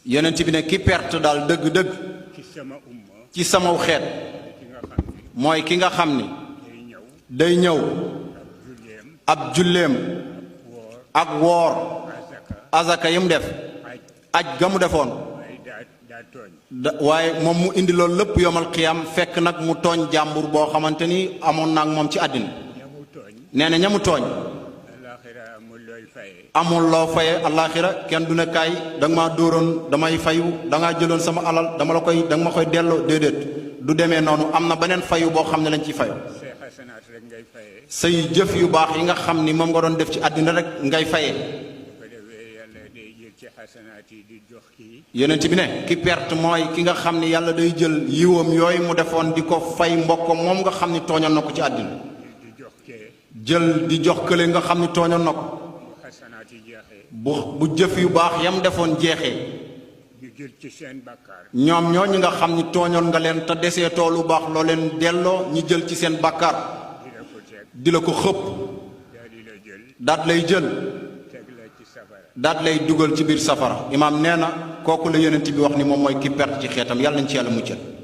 yonent bi ne ki perte daal dëgg-dëgg ci samaw xeet mooy ki nga xam ni day ñëw ab julleem ak woor azaka yi mu def aj ga mu defoon waaye moom mu indi loolu lépp yomal xiyam fekk nag mu tooñ jàmbur boo xamante ni amoon naag moom ci àddina nee na ñamu tooñ amul loo faye alaxira kenn du ne kaay da nga maa dóoroon damay fayu da ngaa jëloon sama alal da nga ma koy delloo déedéet du demee noonu am na beneen fayu boo xam ne lañ ciy fayu say jëf yu baax yi nga xam ni moom nga doon def ci àddina rek ngay fayee yonent bi ne ki perte mooy ki nga xam ni yàlla day jël yiwam yooyu mu defoon di ko fay mbokk moom nga xam ni tooñoon na ko ci àddina jël di jox kële nga xam ni tooñoon na ko bu jëf yu baax yam defoon jeexee ñoom ñoo ñi nga xam ni tooñoon nga leen te desee toolu baax loo leen delloo ñi jël ci seen bàkkaar di la ko xëpp daat lay jël daat lay dugal ci biir safara imaam nee na kooku la yonent bi wax ni moom mooy ki perte ci xeetam yàlla nañ ci yàlla muccal